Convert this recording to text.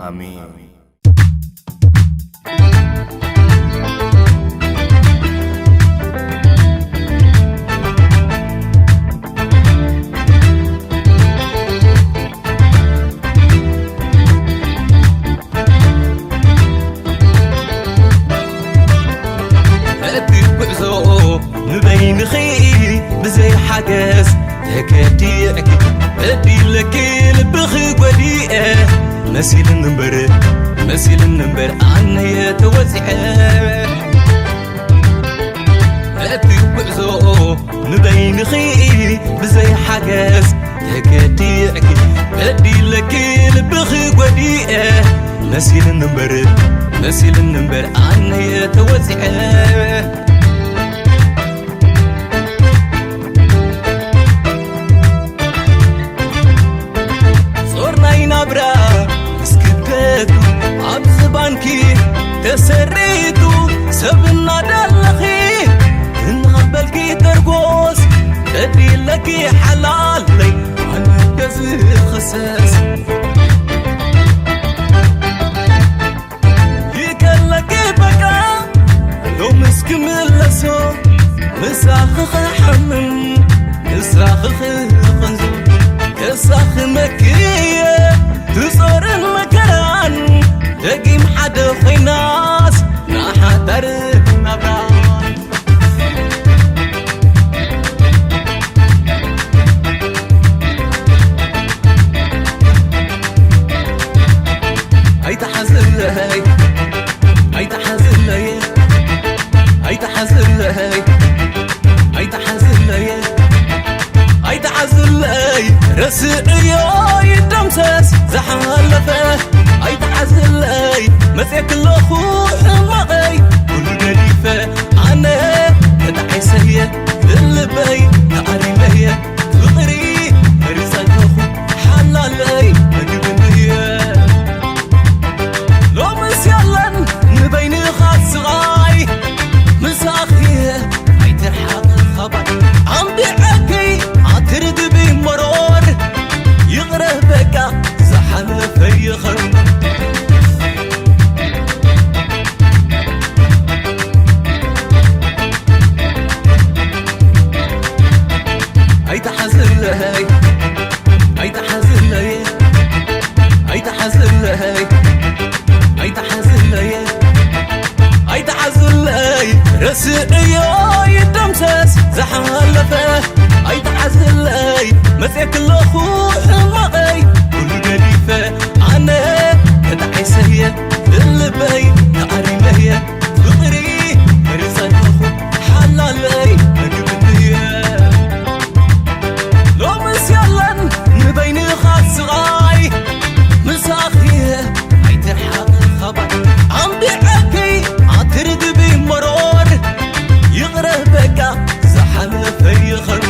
ኣሜን። እቲ ጉዕዞ ንበይንኺ ብዘይ ሓገዝ ተገዲዕኪ፣ በዲለኪ ልብኺ ጎዲኤ መሲልኒ እምበር፣ መሲልኒ እምበር ኣነየ ተወጺዐ። እቲ ጉዕዞ ንበይንኺ ብዘይ ሓገዝ ተገዲዕኪ፣ በዲለኪ ልብኺ ጎዲኤ መሲልኒ እምበር፣ መሲልኒ እምበር ኣነየ ተወጺዐ። ጾር ናይ ናብራ ስግደት ኣብ ዝባንኪ ተሰሪቱ፣ ሰብ እናደለኺ እናበልኪ ተርጎስ፣ በዲለኪ ሓላለይ ኣነ ገዝእ ክሰስ። ይከለኪ በቃ ሎምስ ክምለሶ፣ ምሳኺ ክሓምም፣ ምሳኺ ክቕንዞ፣ ከሳኽመኪ እየ ትጾርን መከራን፣ ደጊም ሓደ ኮይናስ ንሓዳር ናብራ። ኣይትሓዝለይ፣ ኣይትሓዝለይ፣ ኣይትሓዝለይ፣ ኣይትሓዝለይ፣ ኣይትሓዝለይ። ረስዕዮ ይደምሰስ ዝሓለፈ። ኣይትሓዝለይ፣ መፅየክ ኣለኹ ሕማቐይ ኩሉ ገዲፈ። ኣነ ተጣዒሰየ ብልበይ ተኣሪመየ ፍቕሪ መሪጸ ኣለኹ ሓላለይ መግብንየ። ሎምስ የለን ንበይንኻ ስቓይ ምሳኺ ኣይትርሓቕ ኻባይ ኣንቢዐኪ ኣትርግቢ መሮር ይቕረ በቃ ዝሓለፈ ይኸር። ኣይትሓዝለይ፣ ኣይትሓዝለይ፣ ኣይትሓዝለይ፣ ኣይትሓዝለይ፣ ኣይትሓዝለይ። ረስዕዮ ይደምሰስ ዝሓለፈ። ኣይትሓዝለይ፣ መፅየክ ኣለኹ ሕማቐይ ኩሉ ገዲፈ። ኣነ ተጣዒሰየ ብልበይ ተኣሪመየ ፍቕሪ መሪጸ ኣለኹ ሓላለይ መግብንየ። ሎምስ የለን ንበይንኻ ስቓይ ምሳኺ ኣይትርሓቕ ኻባይ ኣንቢዐኪ ኣትርግቢ መሮር ይቕረ በቃ ዝሓለፈ ይኸር።